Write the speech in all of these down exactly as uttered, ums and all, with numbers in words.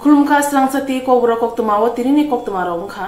Khulumkha swrangsa tei kokborok koktwma o tinini koktwma rok wngkha.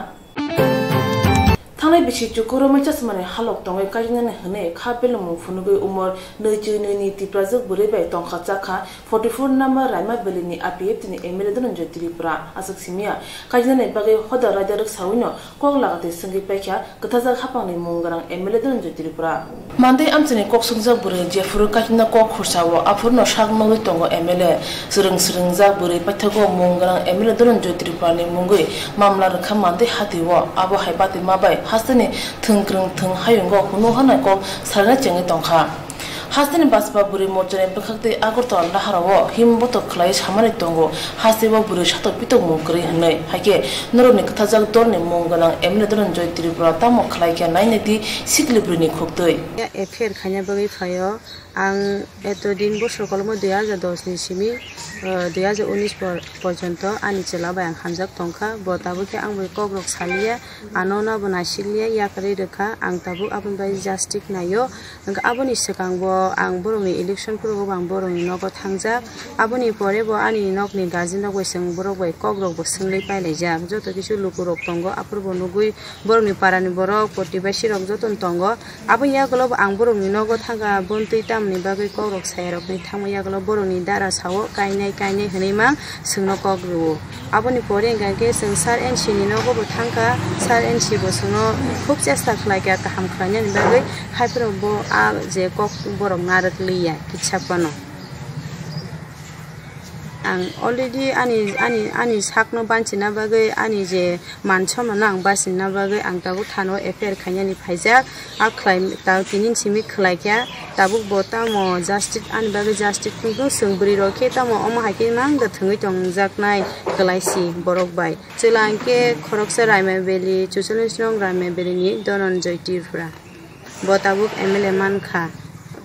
Thangnai bisi chukuro mai chasmani halok tongwi kajinani hwnwi kha belomung phunugwi umor nwi chwi nwi ni Tiprajwk bwrwi bai tongkha chakha forty four number Raima Valley ni A P F T ni M L A Dhananjoy Tripura. Aswk simiya kajinani bagwi hoda raida rwksawino kok lagatwi swngwi paikha kwthajak haphangni mung gwnang M L A Dhananjoy Tripura. Mantwi amchaini kok swngjak bwrwi jephuru kaitorno kok khursa-o, aphurno sak nogwi tongo M L A. Swrwng swrwngjak bwrwi paithago mung gwnang M L A Dhananjoy Tripurani mungwi mamla rwkha mantwi hati-o. Abo hai bati ma bai hasteni thwng kwrwng thwng hayungo hunu hwnwi kok salaina chengwi tongkha. Hasteni bachpa bwrwi morchani bwkhak tei Agartala naharo-o him botok khlai samani tongo, hasteo bwrwi satok pitok mung kwrwi hwnwi. Haikhe norokni kwthajak dolni mung gwnang M L A Dhananjoy Tripura tamo khlai kha nainai di sikli bwrwini khuktwi. F I R khaina bagwi phaio. Ang eto din bosor kolmo dui hajar dos ni simi, eh, dui hajar unis por-, porjonto ani chwla bai ang hamjak tongkha. Bo tabuk khe ang bai kok rok saliya, ano no bo naisik liya, yakarwi rwkha. Ang tabuk aboni bai justice naio. Hwnkhe aboni swkang bo ang borokni election phuru bo ang borokni nogo thangjak. Aboni pore bo ani nokni guardian rok bai chwng borok bai kok rok bo swngwi pailaijak. Joto kisu luku rok tongo, aphuru bo nugwi borokni parani borok, protibasi rok joto no tongo. Aboni yagulo bo ang borokni nogo thangkha, bontwi tamoni bagwi kokrok sayarokni thangma yagulo borokni dara sao, "Kainai, kainai," hwnwi mang swngno kok rwo. Aboni pore hwnkha khe chwng Sir N C ni nogo bo thangkha, Sir N C bo swngno khub chesta khlaikha kaham khlainani bagwi, haiphuru bo a je kok borok narwk liya kitsa phano. Ang already ani, ani, ani sakno banchina bagwi, ani je man somano ang bachina bagwi ang tabuk thano F I R khainani phaijak. A khlai ta tini simi khlai kha, tabuk bo tamo justice ani bagwi justice tongthok, chwng bwrwi rok khe tamo omo hai khe mang da thwngwi tongjaknai kwlai si borok bai. Chwla hwnkhe khoroksa Raima Valley, chuchallis nong Raima Valley ni Dhananjoy Tripura. Bo tabuk M L A mankha.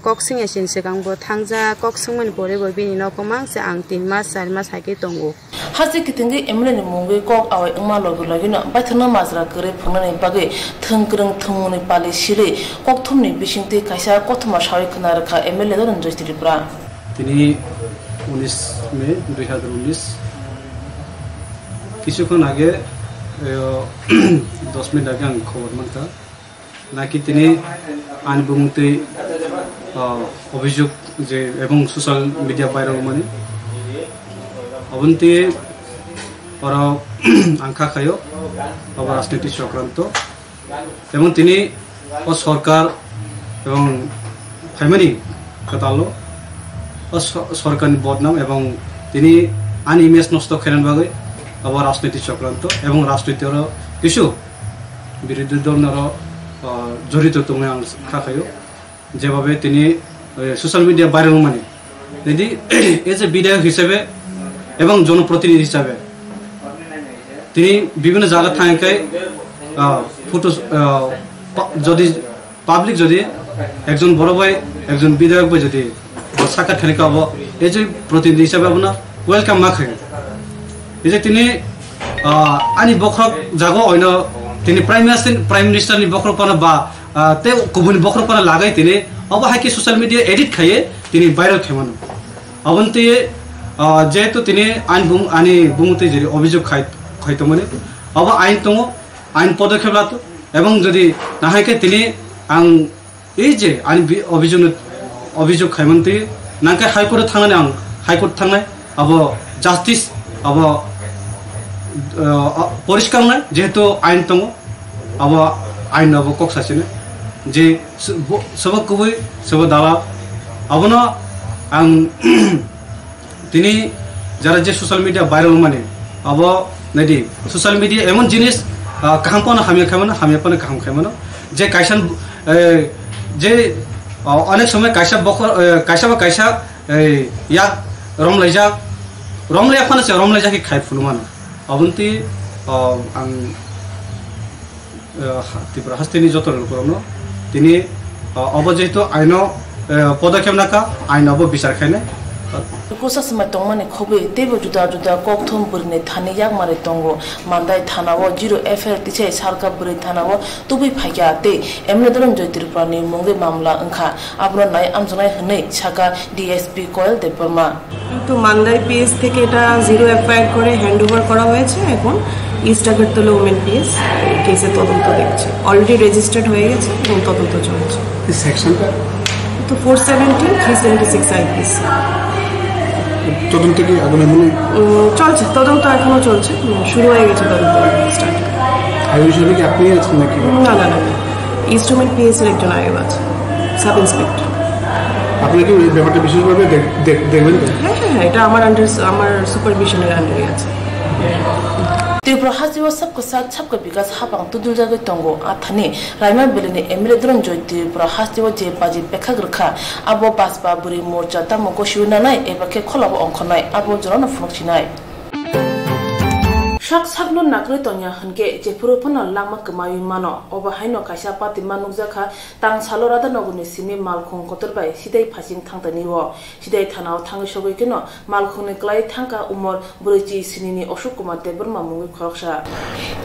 Kok swngya sini swkang bo thangjak, kok swngmani pore bo bini nogo mang se ang tin mas, char mas hai khe tongo. Hasti kitingwi M L A ni mungwi kok awai wngma logi logino baithangno majra kwrwi phungnani bagwi thwng kwrwng thwngmungni pali silwi kokthumni bisingtwi kaisa kothoma sawi khwna rwkha M L A Dhananjoy Tripura. Tini unis May dui hazar unis, kisukhan age, eh, dos minute age ang khobor mankha. Naki tini ani bumungtwi, ah, obhijog je ebong social media viral wngmani. Oboni twi oro ang kha khaio, obo rajniti chokranto. Ebong tini o sorkar ebong phaimani kwtalo o so-, sorkarni bodnam ebong tini ani image nosto khainani bagwi obo rajniti chokranto ebong rajniti oro kisu birodhi dol noro, ah, jorito tongwi ang kha khaio. Jebabe tini, eh, social media viral wngmani. Nidi, as a bidhayok hisabe ebong jonoprotinidhi hisabe tini bibhinno jaga thangwi khai, ah, photo, ah, pa-, jodi public jodi ekjon borok bai ekjon bidhayok bai jodi bo sakat khaini kha bo as a protinidhi hisabe abono welcome ma khaio. As a tini, ah, ani bokhorok jago oino tini Prime Minister, Prime Minister ni bokhorok phano ba, ah, tei kubuni bokhorok phano lagai tini obo hai khe social media edit khaiye tini viral khaimano. Aboni twi, ah, jehetu tini ani bum-, ani bumungtwi jeri obhijog khai, khai tongmani, obo ain tongo, ain podokhep lato, ebong jodi nahai khe tini ang ei je ani bi-, obhijog no, obhijog khaimani twi nangkhe High Court o thangnani ang High Court thangnai, abo justice, abo, ah, poriskar wngnai, jehetu ain tongo, abo ain no abo kok sachina je s-, bo-, sobo kubui, sobo dalal, abono ang tini jara je social media viral wngmani, abo naidi social media emon jinis, ah, kaham phano hamya khaimano, hamya phano kaham khaimano, je kaisa, eh, je, ah, onek somoy kaisa bokhor, eh, kaisa ba kaisa, eh, yak romlaijak, romlaiya phano se romlaijak khe khai phunukmano. Aboni twi, ah, ang eh, ha-, Tripura hasteni joto lukurokno tini, eh, obo jehetu aino, eh, podokhep naka, aino obo bichar khainai, Kusa swmai tongmani khobwi teibo juda juda kokthum bwrwini thani yakmari tongo. Mandai thanao zero F I R tisai Salka bwrwi thanao tubui phaikha tei M L A Dhananjoy Tripurani mungwi mamla wngkha. Abono nai amjaknai hwnwi sakha D S P Koyal Debbarma. তো মান্দাই পিএস থেকে এটা zero FIR করে hand over করা হয়েছে। এখন ইস্ট Agartala women PS কেসে তদন্ত দেখছে, অলরেডি রেজিস্টার্ড হয়ে গেছে এবং তদন্ত চলছে। এই সেকশনটা? তো four seventy, three seventy six IPC. তদন্ত কি আগুন আগুনে? উম, চলছে, তদন্ত এখনো চলছে। উম, শুরু হয়ে গেছে তদন্ত, স্টার্ট। আইন হিসেবে কি আপনি আছেন নাকি? না, না, না, না। ইস্ট উমেন পিএস এর একজন আইও আছে, সাব ইন্সপেক্টর। আপনি কি এই ব্যাপারটা বিশেষভাবে দেখ- দেখ- দেখবেন তো? হ্যাঁ, হ্যাঁ, হ্যাঁ, এটা আমার আন্ডার, আমার সুপারভিশনের আন্ডারে আছে। Tripura hasteo sab kwchak sab ka bikas hapang tuduljagwi tongo. A thani Raima Valley ni M L A Dhananjoy Tripura hasteo je baji bekhak rwkha, abo Baspa bwrwi morcha tamo gosiwi nanai eba khe kholao ongkhornai, abo jorano phunuksinai. Sak sakno nakrwi tongya hwnkhe jephuru phano langma kwmawi mano. Obo haino kaisa patima nukjakha, tang salo Radhanogorni simi Malkhung kotor bai Sidai phasing thangtani o. Sidai thanao thangwi sogwi kheno Malkhungni klai thangkha umor brwichi sinini Ashok Kumar Debbarma mungwi khoroksa.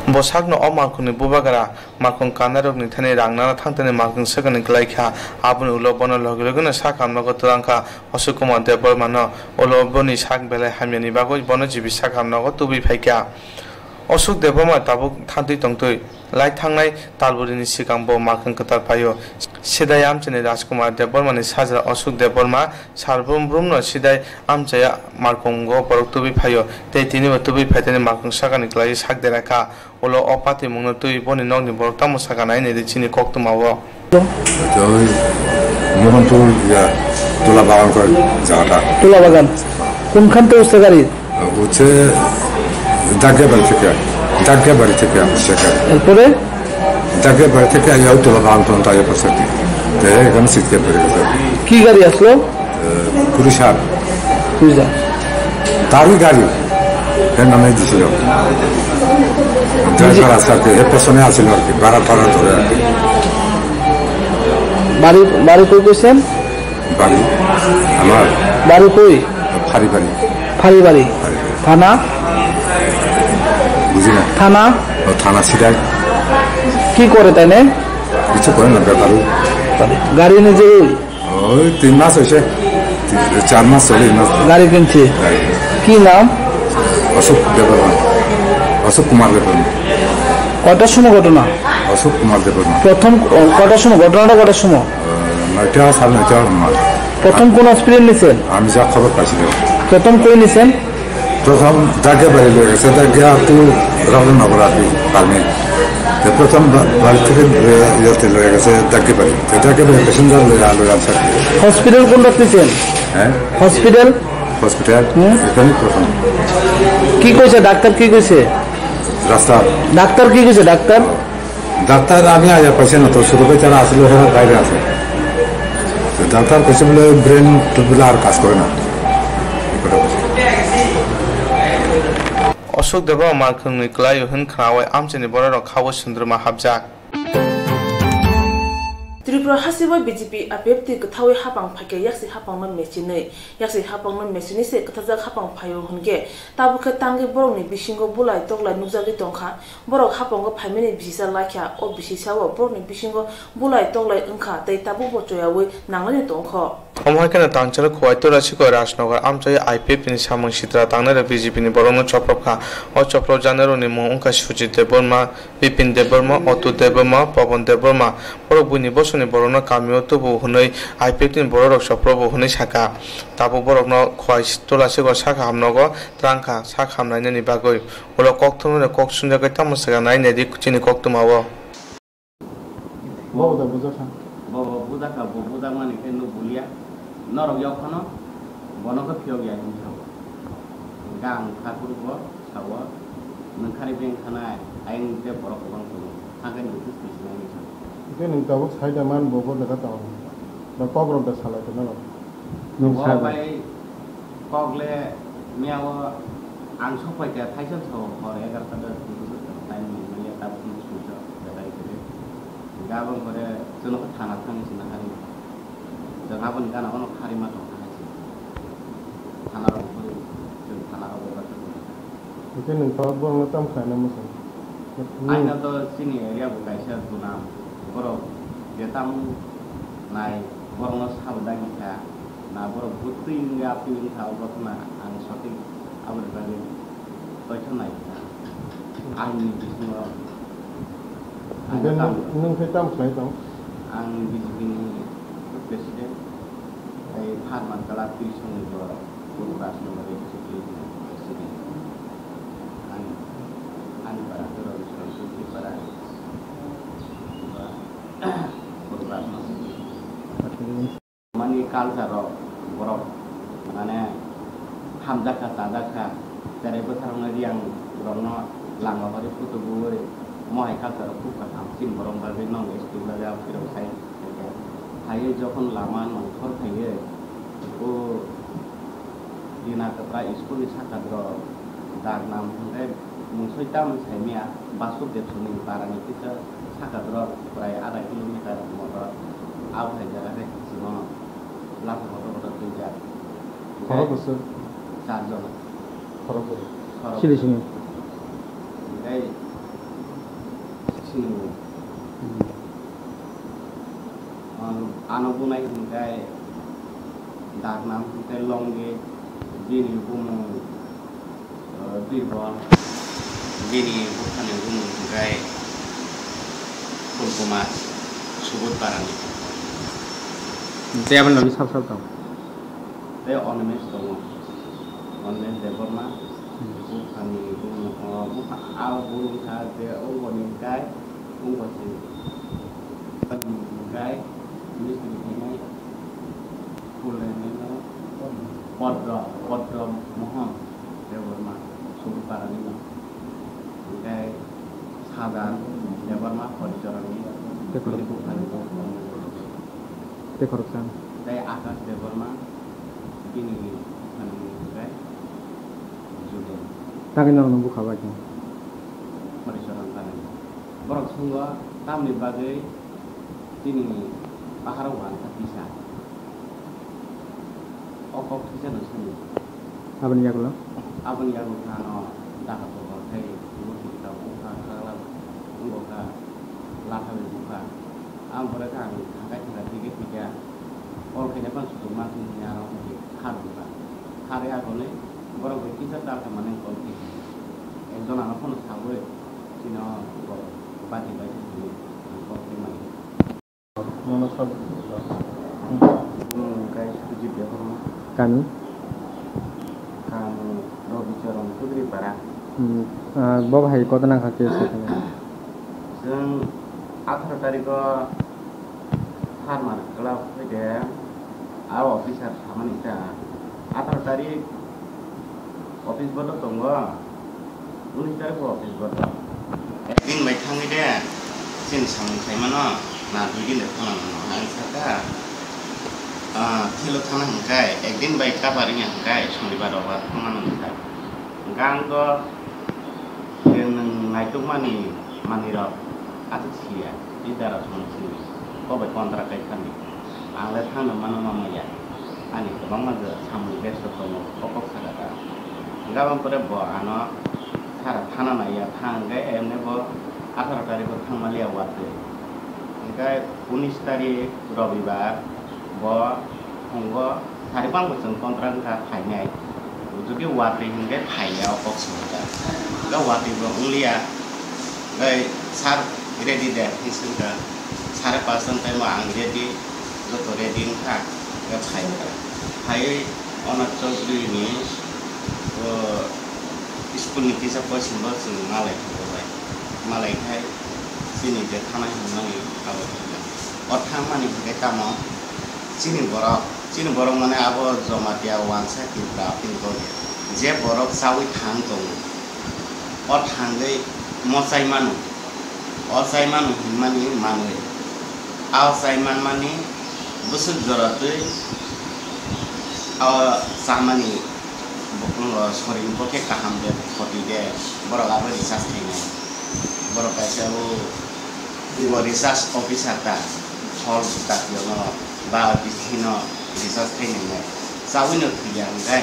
Bo sakno o Malkhungni bubagra Malkhung kanarokni thani rang nana thangtani Malkhung swkangni klai kha. Aboni ulo bono logi logino sak hamnogo twlang kha. Ashok Kumar Debbarmano ulo boni sak belai hamyani bagwi bono jibi sak hamnogo tubui phaikha. Ashok Debbarma tabuk thantwi tongtwi lai thangnai talburini swkang bo Malkhung kwtal phaio. Sidai amchaini Rajkumar Debbarmani sajra Ashok Debbarma sal brum brumno Sidai amchaya Malkhungo borok tubui phaio tei tinibo tubui phaitani Malkhung sakani klaiwi sak dera kha. Ulo o patimungno twi boni nokni borok tamo sakha nai naidi chini koktwmao. এটা ওই মোহনপুর ইয়া তুলা বাগান করে জায়গাটা। তুলা বাগান। কোনখান থেকে উঠছে গাড়ি? উঠছে দাগিয়া বাড়ি থেকে, দাগিয়া বাড়ি থেকে উঠছে গাড়ি। এরপরে? দাগিয়া বাড়ি থেকে আইয়া ওই তুলা বাগান পর্যন্ত আইয়া পড়ছে আর কি। তো এখানে সিটকে পড়ে গেছে। কি গাড়ি আসলো? পুলিশ আর পুলিশ আর দারুই গাড়ি এর নামে দিছিল। ড্রাইভার আছে আর কি, এর পেছনে আছিল আর কি, ভাড়া টাড়া ধরে আর কি। বাড়ি, বাড়ি কই কইছেন? বাড়ি আমার বাড়ি কই? ফারি বাড়ি। ফারি বাড়ি। ফারি বাড়ি। থানা? বুঝি না। থানা? ও, থানা সিটাই। কি করে তাই না? কিছু করে না, বেকার। গাড়ি নিজেই? ওই তিন মাস হয়েছে, তিন, চার মাস চলে, এই মাস। গাড়ি কিনছে? গাড়ি কিনছে। কি নাম? অশোক দেববর্মা, অশোক কুমার দেববর্মা। কটার সময় ঘটনা? অশোক কুমার দেববর্মা। প্রথম ক-, কটার সময়? ঘটনাটা কটার সময়? আহ, নয়টা, সাড়ে নয়টা নাগাদ। প্রথম কোন হসপিটাল নিছেন? আমি যা খবর পাইছিলাম। প্রথম কই নিছেন? প্রথম দাগিয়া বাড়ি লয়ে গেছে, দাগিয়া to রতননগর আর কি, ফার্মে। তো প্রথম বা-, বাড়ি থেকে, এ, ইয়েতে লয়ে গেছে দাগিয়া বাড়ি। তো দাগিয়া বাড়ি প্যাসেঞ্জার লয়ে আলো আছে। হসপিটাল কোন রাখতেছেন? হ্যাঁ? হসপিটাল? হসপিটাল? হুম। এখানে প্রথম। কি কইছে ডাক্তার, কি কইছে? রাস্তা। ডাক্তার কি কইছে, ডাক্তার? ডাক্তার আমি আয়া পাইছি না তো, ছোট বাচ্চারা আসলে ওরা বাইরে আছে। তো ডাক্তার কইছে বলে ব্রেন তো বলে আর কাজ করে না। এই কথা বলছে। Ashok Debbarma Malkhungni klai hwn khnaui amchaini bororok khao sundruma hapjak. Tripura hasteo B J P I P F T kwthaui hapang phaikhe yaksi hapangno mechinwi, yaksi hapangno mechinwi se kwthajak hapang phaio hwnkhe tabukhe tangwi borokni bisingo bulai toklai nukjagwi tongkha. Borok hapango phaimani bisisa laikha, o bisisao borokni bisingo bulai toklai wngkha tei tabukbo choyaui nanglaino tongkho. Omo hai kheno tangchalo Khowai Turasiko Rajnagar amchaio I P F T ni samung sitra tangnairok B J P ni borokno chopropkha. O chopropjaknairokni mung wngkha Sujit Debbarma, Bipin Debbarma, Otu Debbarma, Pawan Debbarma. Borok buini bosongni borokno kamio tubu hwnwi I P F T ni bororok choprobo hwnwi sakha. Tabuk borokno Khowai Turasiko sakha hamnogo twrangkha sak hamlainani bagwi. Ulo koktwmani kok swngjagwi tamo swkang nai naidi chini koktwmao. Bo da bujakha. Bo, bo bujakha, bo bujakmani khe nuk bulia. Norok yok phano bono khe phiyok ya hwn sao. Gang thakur bo sao, nwng khari beng khanai, ayang tei borok kwbang tongo. Thangkhe nwng khe swijlangni sao. Hwnkhe nwng tabuk saida man bo bo jaga tao. Ba kok rok da salai tongna rok. Nwng bo sai bai kok le miya o ang sok pai kha, thaisa so hor egarota da time ni manya tabuk no suijo betai khe. Gabang kore jono khe thana thang sina hari. Jang aboni gana ono khari ma tong thang sina. Hwnkhe nwng to borokno tamo khlaina mwsang? Aino to chini area bo kaisa duna borok je tamo nai borokno sabo dagi kha na borok bwtwi wngya twi wngkha o ghotona ang sothik aboni bagwi toithok nai kha. Aini bisingo Hwnkhe nwng, nwng khe tamo khlai tong? Ang B J P ni president, tei Farmer Club twi songni borok. Purbo Rajnogor Executive President. Ani, ani para khe Rabi Soi Sui para. Purbo Rajnogor. Mani culture rok borok mane hamjakha, chajakha, cherai bwsarokno riyang rokno lama hori photo bui mohai culture rok khub kaham chini borok bagwi nong S T bagwi abo phirok sai. Phaiwi jokhon lama nongkhor phaiwi, o Dina Kwpra school ni saka dro dag nam hwnkhe mungsoi tamni saimaya Basudeb Soni para ni kisa saka dro prai adha kilometer motor abo hai jaga khe kichimo lama kotor kotor twijak. Khorok bwswk? Char jona. Khorok bwswk? Khorok. Sili sini? Tei sini. Hmm. Ang ano bunai hwnkhe Daknam hwnkhe Longdi, bini bumung, eh, Birbol, bini buphani bumung hwnkhe Phulkumar, Subut Barani. Tei aboni logi sab sab tong? Tei Onimesh tongo, Onimesh Debbarma, hmm, buphani bumung, oh, bupha, ah, bumung kha je, oh, boni hwnkhe Wngkha se gai mistri khainai, phul lainaino Podro, Podro Mohon Debbarma, Sumut Parani no. Hwnkhe Sajan Debbarma, Horichorani, Tekhorok. Bini buphani bo. Tekhorok san. Tei Akash Debbarma, bini buphani mung hwnkhe Julian. Tangwi norokno bukha bai khe. Horichoran Parani. Borok swngo, tamni bagwi chini paharo uansa kisa? O kok kisa no swngo. Aboni yagulo? Aboni yagulo khe ano dakha tokol khai, murti kisa bukha, khakla wngkha, latha bai bukha. Ang pore khe ang thakai thakai thwikhe thwikha. Call khaina phano suchuk ma thwngya aro hwnwi kha rwkha. Kha rwi agoni borok bai kisa char kha mani call khaikha. Ekjon ano phano saui chini o borok bati bai se thwngwi ang call khaimani. Nono sabo. Bumung khe Sujit Debbarma. Kami? Kami Robicharan Chudri Para. Hmm, ah, bo bahai koto nangkha case khe? Chwng atharo tarikh o Farmer Club hoite aro officer samani ta atharo tarikh office bodo tongo, unis tarikh bo office bodo. Ekdin bai thangwi de chini samung khaimano na dui din de thangna nang ang saka, ah, thilo thangna hwnkhe ekdin bai kabar wngya hwnkhe sonibar robar thangmano hwnkha. Hwnkhe ang do je nwng naitukmani manwirok aswk siya, tei dara song sini, kok bai contract kai thani. Ang le thangno mano ma maya. Ani kwbangma je samung besto tongo, o kok saka ta. Hwnkhe aboni pore bo ano sara thana naiya, thang hwnkhe emne bo atharo tarikh o thangma liya watwi. Hwnkhe unis tarikh Robibar, bo phungo sari bangbo chwng contract wngkha phainai. Jodi watwi hwnkhe phaiya o kok swngkha. Ga watwi bo wngliya. Gai sir ready de hinwi swngkha. Sare pas wng time o ang ready, joto ready wngkha. Ga phaikha. Phaiwi Onat Chaudhary ni, o, school ni kisa poison bo chwng malai kha bai. Malai khai chini je thana hinmani abo khaikha. O thangmani hwnkhe tamo chini borok, chini borok mane abo Jamatia uansa Tripura apni bo je borok chaui thang tongo. O thangwi mochai mano. O chai mano hinmani manwi. O chai manmani bwswk jora twi o chamani bo-, sorin bo khe kaham de khoti de borok abo research khainai. Borok kaisa o, bo research officer ta hol dakti ono ba bithi no research khainai nai. Chaui no thwiya hwnkhe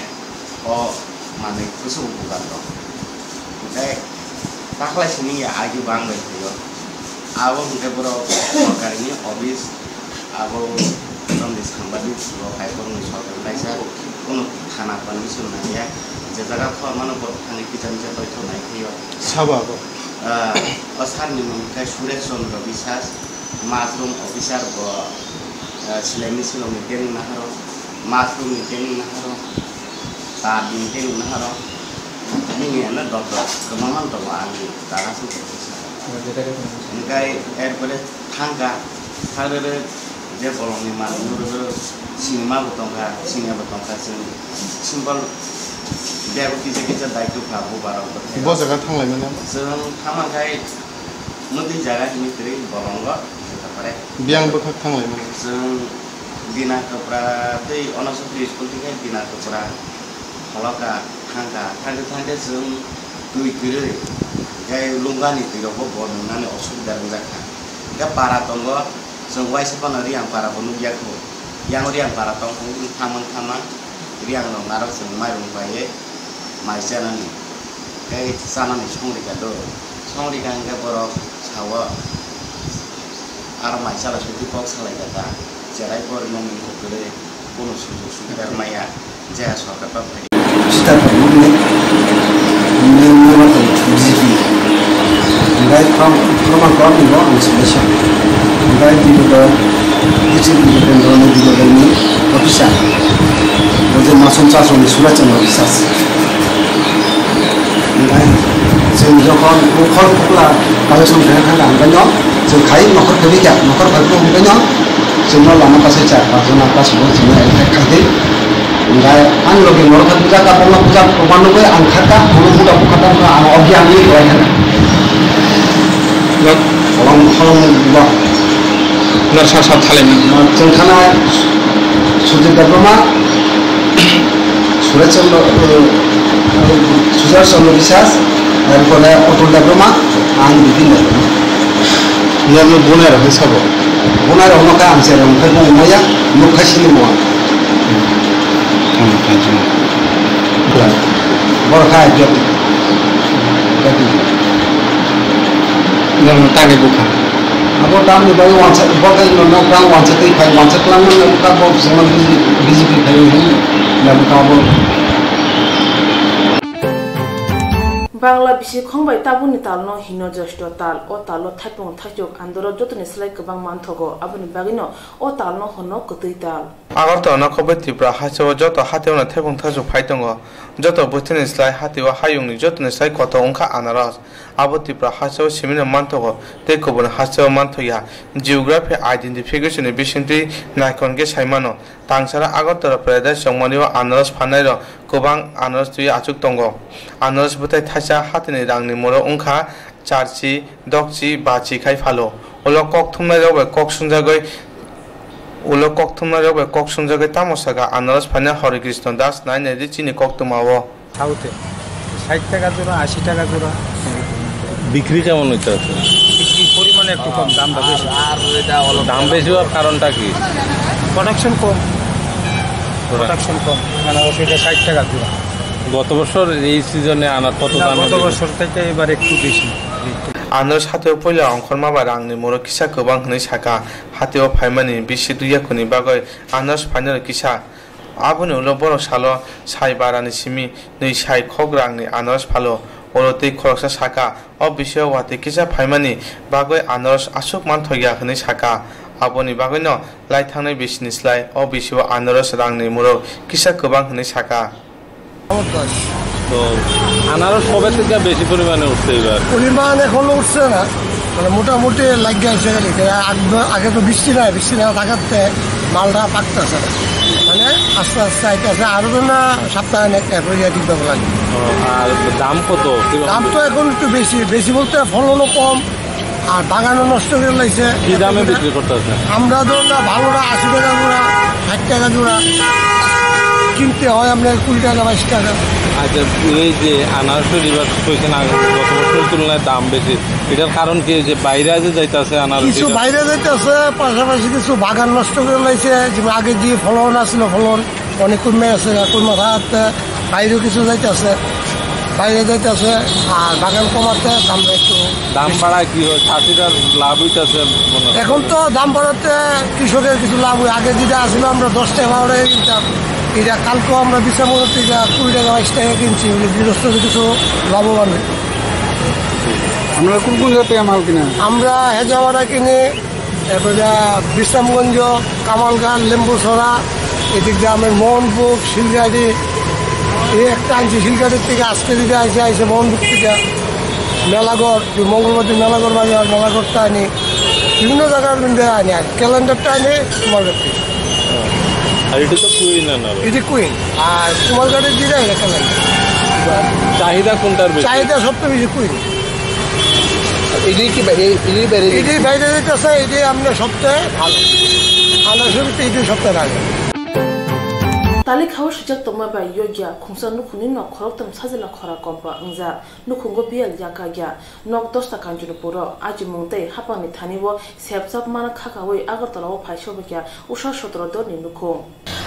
o manwi bwswk upokar rok. Tei taklai simi ya agi bang bai phaio. Abo hwnkhe borok sorkarini office, abo tongdi sangbadik rok hai borokni sorkar kaisa kunu thana permission nangya. Je jaga khormano borok thangwi kisa misa toithok nai phaio. Sabo abo? Ah, o sir ni mung khe Suresh Chandra Biswas, mushroom officer bo, ah, Silemi Silongni training naharo, mushroom ni training naharo, tar ni training naharo, nini ano doctor kwbangma tongo ang jaga sung. Hwnkhe erpore thangkha, thangre je bolongni manwi rwgwi sinima bo tongkha, siniya bo tongkha, chwng simple bag o kisa kisa daitwkha bubarok bo. Bo jaga thanglaimani? Chwng thangmankhe mwtwi jaga hini kwrwi bolongo, biyang bwkhak thanglaimani? Chwng Dina Kwpra tei Onosokri school thikhe Dina Kwpra. Holoka thangkha, thangkhe thangkhe chwng twi kwrwi, tei lungani twirokbo bo nungnani osubida wngjakha. Hwnkhe para tongo, chwng uaisa phano Riyang para bo nukya kho. Yang Riyang para tongkha, wng thamang thamang Riyang rok narok chwng mairum paiwi mai chanani. Tei chanani songrika do, songrika hwnkhe borok sao. Aro mai chala sotwi kok salai kha ta, cherai porwi mung mung kwrwi, bono sujug subida maya, je sorkar bai phai. Sita tongo, B J P. Hwnkhe from, from a kok ni bo ang solution. Hwnkhe D P O, District Development Department ni officer. Bo je mason chasong ni sura chang officer. Hwnkhe chwng jokhon bukhol bukla collection khe thangkha, hwnkhe no chwng khai nokhor phaiwi kha, nokhor phaiwi hwnkhe no chwngno lama kasai char pach jona kasai bo chwngno attack kha di. Hwnkhe ani logi norok khe bujak, bongno bujak, bongma nugwi ang kha kha, bono buda bukha tamo ang ogi ang ni kwlai kha. Nok. Holong, holong bo. Nor sa sa thalai ni. Chwng thana Sujit Debbarma. Suresh Chandra, uh, Suresh Chandra Biswas, erpore Atul Debbarma, ang Bipin Debbarma. Norno bunai rok hai sabo? Bunai rok no kha ang cherong khe bo maya, nuk khai sini mo. Tamo khai sini. Borok kha joto. Joto. Norno tani bukha. Abo tamni bagwi wansa, bo khe nono kang wansa twi phai, wansa twlangmani wngkha, bo bwskango B J P phai hwnwi labukha abo. Bangla bisi khong bai tabukni talno hino Jyoshtho tal. O talo thaipung thaichuk andorok jotoni slai kwbang manthogo, aboni bagwino o talno hwno kwtwi tal. Agartala no khobwi Tripura hasteo joto hatio no thaipung thaichuk phai tongo. Joto bwthani slai hatio hayungni jotoni slai kotor wngkha anaros. Abo Tripura hasteo simino manthogo tei kubun hasteo manthokya. Geography identification ni bisingtwi naikon khe saimano. Tangsara Agartala Paradise chongmani o anaros phanai rok kwbang anaros twi achuk tongo. Anaros bwthai thaisa hatini rangni moro wngkha charchi, dokchi, bachi khai phalo. Ulo kok thumnai rok bai kok sungjagwi, ulo kok thumnai rok bai kok sungjagwi tamo saka anaros phaina Hare Krishna Das nai nai di chini koktwma o. South-e ষাট টাকা জোড়া, আশি টাকা জোড়া। বিক্রি কেমন হইতে আছে? বিক্রি পরিমাণে একটু কম, দামটা বেশি। দাম বেশি হওয়ার কারণটা কি? প্রোডাকশন কম। প্রোডাকশন কম, মানে অসুবিধা ষাট টাকা জোড়া। গত বছর এই সিজনে আনার কত না, দামে গত বেশি? বছর থেকে এবার একটু বেশি। Anaros hatio puila ongkhorma bai rangni moro kisa kwbang hwnwi saka. Hatio phaimani bisi dui yakuni bagwi anaros phainai kisa. Aboni ulo borok salo sai barani simi nwi sai khok rangni anaros phalo, oro tei khoroksa saka, o bisio watwi kisa phaimani bagwi anaros aswk manthokya hwnwi saka. Aboni bagwino lai thangnai bisini slai o bisio anaros rangni moro kisa kwbang hwnwi saka. তো আনারস কবে থেকে বেশি পরিমাণে উঠছে এবার? পরিমাণ এখনো উঠছে না, মানে মোটামুটি লাগিয়ে আসে গেলে। আগে তো বৃষ্টি নাই, বৃষ্টি না থাকাতে মালটা পাকতেছে না। মানে আস্তে আস্তে আইতেছে, আরো তো না সপ্তাহে না এক হয়ে যায়, ঠিক ভাবে লাগে। ও, আর দাম কত? কিরকম? দাম তো এখন একটু বেশি, বেশি বলতে ফলনও কম, আর বাগানও নষ্ট করে লাইছে। কি দামে বিক্রি করতে হচ্ছে? আমরা তো না ভালোটা আশি টাকা জোড়া, ষাট টাকা জোড়া কিনতে হয় আপনার কুড়ি টাকা, বাইশ টাকা। আচ্ছা, এই যে আনারসের এবার কইছেন আগে গত বছরের তুলনায় দাম বেশি, এটার কারণ কি? এই যে বাইরে যে যাইতেছে আনারস, কিছু এটা বাইরে যাইতেছে, পাশাপাশি কিছু বাগান নষ্ট করে লাইছে, যেমন আগে যে ফলন আসলো, ফলন অনেক কমে আছে, এখন মাথা হাতে বাইরেও কিছু যাইতেছে। বাইরে যাইতেছে, আর বাগান কমাতে দামটা একটু দাম বেশি। বাড়ায় কি হয়? চাষিরা লাভ হইতেছে মনে হয়। এখন তো দাম বাড়াতে কৃষকের কিছু লাভ হয়। আগে যেটা আসলে আমরা দশ টাকা বারো টাকা কিনতাম, এটা কালকে আমরা বিশাল মতো থেকে কুড়ি টাকা বাইশ টাকা কিনছি, মানে গৃহস্থ কিছু লাভবান হয়। আপনারা কোন কোন জায়গা থেকে মাল কিনেন? আমরা হেজামারা কিনি, এরপরে বিশ্রামগঞ্জ, কামালঘাট, লেম্বুছড়া, এদিক দিয়ে আমার মোহনপুর, শিলগাড়ি, এই একটা আনছি শিলগাড়ির থেকে, আজকে দিকে আইসে, আইসে মোহনপুর থেকে মেলাঘর, ওই মঙ্গলবার দিন মেলাঘর বাজার, মেলাঘরটা আনি, বিভিন্ন জায়গার মধ্যে আনি, আর ক্যালেন্ডারটা আনি কুমারঘাট থেকে। আর এটা তো কুইন আনারস। এটা কুইন, আর কুমারঘাটের যেটা এটা ক্যালেন্ডার। চাহিদা কোনটার বেশি? চাহিদা সবচেয়ে বেশি কুইন। ইডি কি বাইরে, ইডি বাইরে? ইডি বাইরে যেতেছে, ইডি আমরা সবচেয়ে ভালো। আনারসের ভিতরে ইডি সবচেয়ে ভালো। Talik hao swijak tongma bai yogya khungsa nukhungni nok khoroktham sajla khora kompa wngjak, nukhungo biyal yakagya, nok dosta Kanchanpuro, achimung tei hapangni thani o sepchap mana khakaui Agartala o phai sobikya Usha sotro dorni nukhung.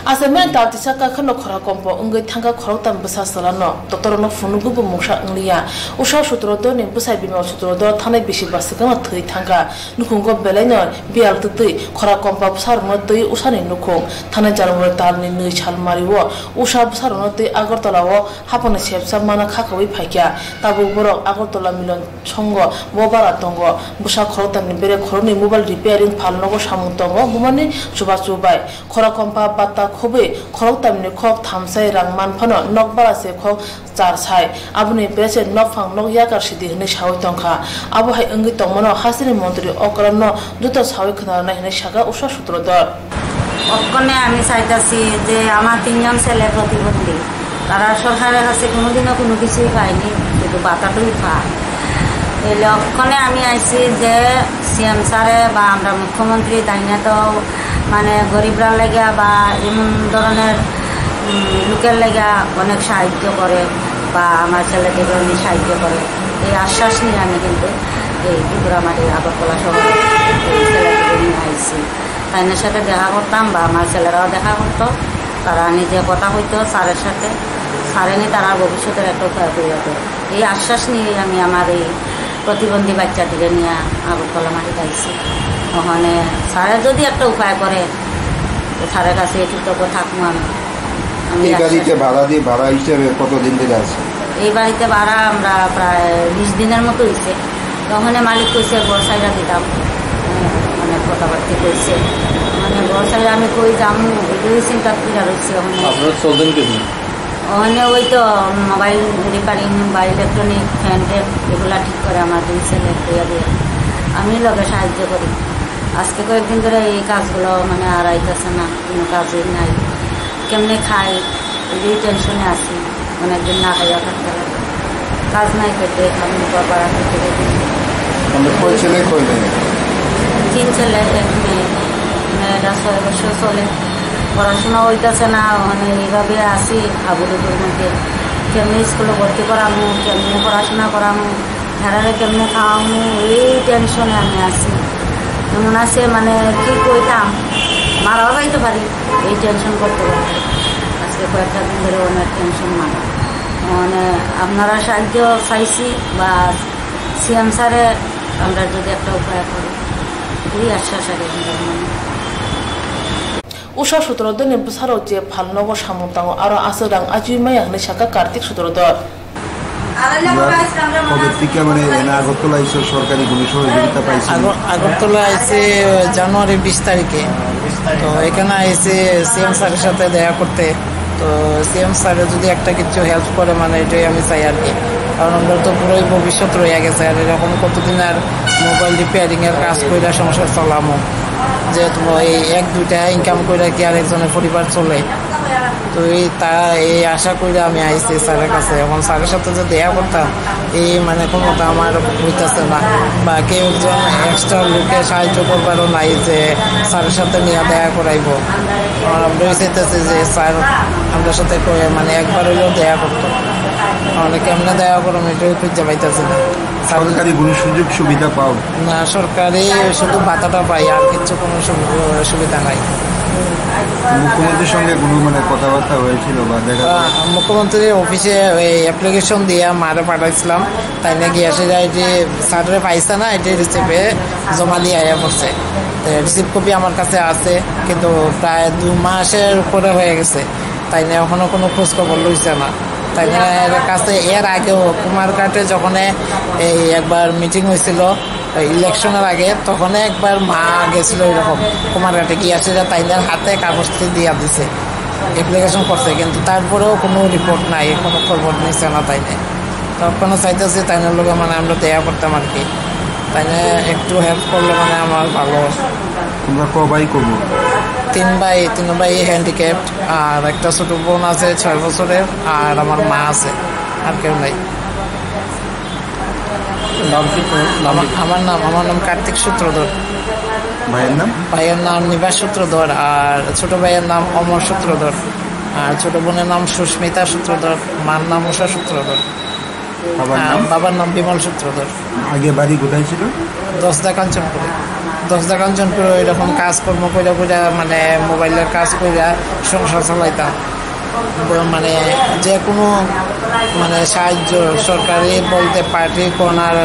Achaimani tabjisa kakhano khora kompo wngwi thangkha khoroktham bwsa chwlano, doctorrokno phunukgwibo mungsa wngliya. Usha sutrodorni bwsai Bimal sutrodor thanai bisi ba swkangno thwi thangkha. Nukhungo belaino biyal twtwi khora kompa bwsarokno twi Ushani nukhung. Thanai January talni nwi sal mario Usha bwsarokno twi Agartala o hapangni sepsa mana khakaui phaikha. Tabuk borok Agartala Milon Songho bo bara tongo. Bwsa khoroktham ni bere khoroknwi mobile repairing phalnogo samung tongo, bumani chubachu bai. Khora kompa batta khobwi khoroktham ni khok thamsai rang man phano nok bara se khok char sai. Aboni bere se nokphang nok yakar sidi hwnwi saui tongkha. Abo hai wngwi tongmano hasteni montri okranno joto saui khwnarwnai hwnwi sakha Usha sutrodor. অক্ষণে আমি চাইতাছি যে আমার তিনজন ছেলে প্রতিবন্ধী, তারা সরকারের কাছে কোনোদিনও কোনো কিছুই পায়নি, শুধু বাতাটুই পায়। এই লক্ষণে আমি আইছি যে সিএম স্যারে বা আমরা মুখ্যমন্ত্রী তাই না তো মানে গরিবরা লেগা বা এমন ধরনের উম, লোকের লেগা অনেক সাহায্য করে বা আমার ছেলেদের অনেক সাহায্য করে, এই আশ্বাস নিয়ে আমি কিন্তু এই ত্রিপুরা মাটির আগরতলা শহরে এই ছেলেদের নিয়ে আইছি। তাইনের সাথে দেখা করতাম বা আমার ছেলেরাও দেখা করতো, তারা নিজে কথা হইতো স্যারের সাথে, স্যারে নি তারা ভবিষ্যতের একটা উপায় করে যাবে। এই আশ্বাস নিয়েই আমি আমার এই প্রতিবন্ধী বাচ্চাদের নিয়ে আগরতলা মাটিতে আইছি। ওখানে স্যারে যদি একটা উপায় করে, তো স্যারের কাছে কৃতজ্ঞ থাকবো আমি। আমি এই আশ্বাস গাড়িতে ভাড়া দিয়ে, ভাড়া হিসেবে কতদিন ধরে আছে? এই বাড়িতে ভাড়া আমরা প্রায় বিশ দিনের মতো হইছে। তখন মালিক কইছে ঘর ছাইড়া দিতাম, মানে কথাবার্তা কইছে, মানে ঘর ছাইড়া আমি কই যামু, এটাই চিন্তা করে রয়েছে। ওখানে আপনারা চলতেন কেমনি? ওখানে ওই তো মোবাইল রিপেয়ারিং বা ইলেকট্রনিক ফ্যান ট্যান এগুলা ঠিক করে আমার দুই ছেলে দিয়ে দিয়ে আমি লগে সাহায্য করি। আজকে কয়েকদিন ধরে এই কাজগুলো মানে আর আইতেছে না, কোনো কাজই নাই। কেমনে খাই, এই টেনশনে আছি। অনেকদিন না খাইয়া থাকতে লাগে। কাজ নাই করতে, আমি বাবা রাখতে। মানে কয় ছেলে কয় মেয়ে? তিন ছেলে, এক মেয়ে। মেয়েটা ছয় বছর চলে, পড়াশোনা হইতাছে না, মানে এইভাবে আছি আবুদুবুর মধ্যে। কেমনে স্কুলে ভর্তি করামু, কেমনে পড়াশোনা করামু, তারারে কেমনে খাওয়ামু, এই টেনশনে আমি আছি। এমন আছে মানে কি কইতাম, মারাও যাইতে পারি, এই টেনশন করতে পারি। আজকে কয়েকটা দিন ধরে অনেক টেনশন মানে, মানে আপনারা সাহায্য চাইছি বা সিএম স্যারে আমরা যদি একটা উপায় করি, এই আশ্বাস আর কি আমরা মনে। Usha sutrodorni bwsarok je phalnogo samung tango, aro aswk rang ajiui maya hwnwi sakha Kartik sutrodor. আমরা কবে থেকে মানে এখানে আগরতলা এসে সরকারি কোনো সহযোগিতা পাইছি? আগর-, আগরতলা এসে জানুয়ারি বিশ তারিখে। তো এখানে এসে সিএম স্যারের সাথে দেখা করতে। তো সিএম স্যারে যদি একটা কিছু হেল্প করে, মানে, এটাই আমি চাই আর কি। কারণ আমরা তো পুরোই ভবিষ্যৎ রয়ে গেছে, আর এরকম কতদিন আর মোবাইল রিপেয়ারিং এর কাজ কইরা সংসার চালামু? যেহেতু এই এক দুইটা ইনকাম কইরা কি আর একজনের পরিবার চলে? তো এই তা, এই আশা কইরা আমি আইছি স্যারের কাছে। এখন স্যারের সাথে যে দেখা করতাম, এই মানে কোনো তো আমার হইতাছে না, বা কেউ একজন এক্সট্রা লোকে সাহায্য করবারও নাই যে স্যারের সাথে নিয়ে দেখা করাইবো। আর আমরাও চাইতেছি যে স্যার আমরার সাথে করে মানে একবার হইলেও দেখা করতো, মানে কেমনে দেখা করো আমি এটাই খুঁজে পাইতেছি না। সরকারি কোনো সুযোগ সুবিধা পাও? না, সরকারি শুধু ভাতাটা পাই, আর কিছু কোনো সুবি-, সুবিধা নাই। মুখ্যমন্ত্রীর সঙ্গে কোনো মানে কথাবার্তা হয়েছিল বা দেখা? আহ, মুখ্যমন্ত্রীর অফিসে ওই অ্যাপ্লিকেশন দিয়ে মারে পাঠাইছিলাম, তাই না গিয়ে আসে যায় যে স্যারের পাইছে না, এটি রিসিভে জমা দিয়ে আয়া পড়ছে। রিসিভ কপি আমার কাছে আছে, কিন্তু প্রায় দু মাসের উপরে হয়ে গেছে, তাই না এখনো কোনো খোঁজ খবর লইছে না। তাই না এর কাছে এর আগেও কুমারঘাটে যখন এই একবার মিটিং হয়েছিল, ইলেকশনের আগে, তখন একবার মা গেছিল এরকম কুমারঘাটে গিয়ে আসে যে তাইদের হাতে কাগজ দিয়ে দিছে, অ্যাপ্লিকেশন করছে, কিন্তু তারপরেও কোনো রিপোর্ট নাই, কোনো খবর নিছে না তাইনে। তখন চাইতেছি তাইনের লোকে মানে আমরা দেয়া করতাম আর কি, তাইনে একটু হেল্প করলে মানে আমার ভালো হয়। তোমরা ক ভাই ক বোন? তিন ভাই, তিন ভাই হ্যান্ডিক্যাপ, আর একটা ছোট বোন আছে ছয় বছরের, আর আমার মা আছে, আর কেউ নাই। নাম কি তোমার? নাম আমার, কি? আমার নাম, আমার নাম কার্তিক সূত্রধর। ভাইয়ের নাম? ভাইয়ের নাম নিবাস সূত্রধর, আর ছোট ভাইয়ের নাম অমর সূত্রধর, আর ছোট বোনের নাম সুস্মিতা সূত্রধর, মার নাম উষা সূত্রধর, বাবার আর নাম? বাবার নাম বিমল সূত্রধর। আগে বাড়ি কোথায় ছিল? দশদা কাঞ্চনপুরে। দশদা কাঞ্চনপুরে এরকম কাজকর্ম কইরা কইরা, মানে, মোবাইলের কাজ কইরা সংসার চালাইতাম। ব-, মানে, যে কোনো, মানে, সাহায্য, সরকারি বলতে পার্টি কোন আর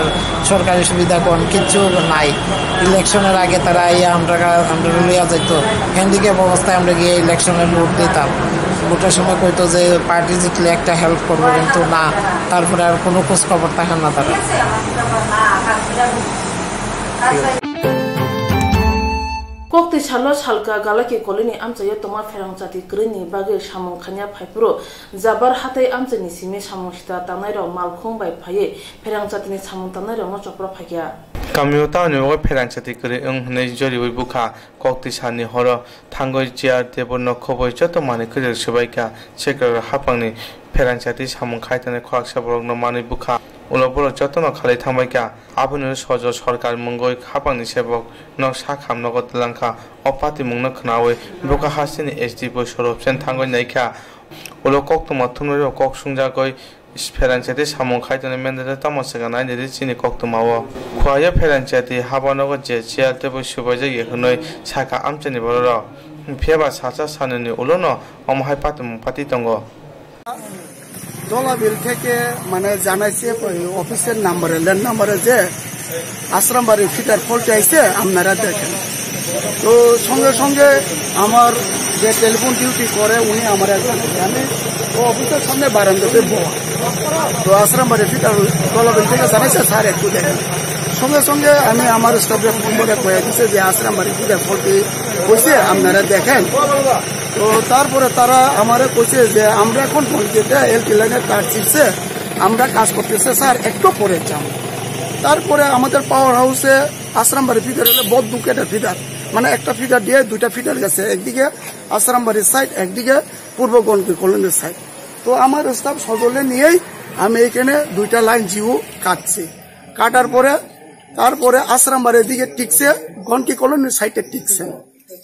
সরকারি সুবিধা কোন, কিচ্ছু নাই। ইলেকশনের আগে তারা আইয়া আমরা কা-, আমরা লইয়া যাইতো, হ্যান্ডিক্যাপ অবস্থায় আমরা গিয়ে ইলেকশনে ভোট দিতাম। ভোটের সময় কইতো যে পার্টি জিতলে একটা হেল্প করবো, কিন্তু না, তারপরে আর কোনো খোঁজ খবর থাকে না তারা। Kokti salo salka galaki kolini amchaio tongma pherang chati kwrwini bagwi samung khanya phaiphuru Jabar hatai amchaini simi samung sita tangnairok malkhung bai phaiwi pherang chatini samung tangnairokno chopra phaikha. Kamio tauni bagwi pherang chati kwrwi wng hwnwi joriwi bukha. Kokti salni horo thangwi chair, table no khobwi joto manwi kwrwirok swbaikha. Sekrarok haphangni pherang chati samung khai tongnai khoroksa borokno manwi bukha. Ulo borok jotono khalwi thangbaikha. Aboni ulo Sojol Sarkar mungwi haphangni sebok nok sak ham nogo twlangkha. O patimungno khwnawi bwkha hasteni S D P Sorobsen thangwi naikha. Ulo koktwma thumnairok kok sungjagwi pherang chati samung khai tongnai manager tamo swkang nai di chini koktwmao. Khwlaio pherang chati haba nogo je chair table swbaijak ya hwnwi sakha amchaini bororok. Phiya ba salsa sanini ulono omo hai patimung pati tongo. দলাবিল থেকে মানে জানাইছে ওই অফিসের নাম্বারে, ল্যান্ড নাম্বারে যে আশ্রামবাড়ি ফিটার ফল্টে আইছে, আপনারা দেখেন। তো সঙ্গে সঙ্গে আমার যে টেলিফোন ডিউটি করে উনি আমার জানাইছে, আমি ও অফিসের সামনে বারান্দাতে বওয়া। তো আশ্রামবাড়ি ফিটার দলাবিল থেকে জানাইছে, "স্যার একটু দেখেন।" সঙ্গে সঙ্গে আমি আমার স্টাফরে ফোন করে কয়ে দিছে যে আশ্রামবাড়ি ফিটার ফল্টে হয়েছে, আপনারা দেখেন। তো তারপরে তারা আমারে কইছে যে, "আমরা এখন ফোন যেটা এলটি লাইনের তার ছিঁড়ছে, আমরা কাজ করতেছে স্যার, একটু পরে যান।" তারপরে আমাদের পাওয়ার হাউসে আশ্রামবাড়ি ফিডার হলে বড় দুকেটা ফিডার, মানে একটা ফিডার দিয়ে দুইটা ফিডার গেছে, একদিকে আশ্রামবাড়ির সাইড, একদিকে পূর্ব গণকি কলোনির সাইড। তো আমার স্টাফ সজলে নিয়েই আমি এখানে দুইটা লাইন জিও কাটছি। কাটার পরে তারপরে আশ্রামবাড়ির দিকে টিকছে, গণকি কলোনির সাইডে টিকছে।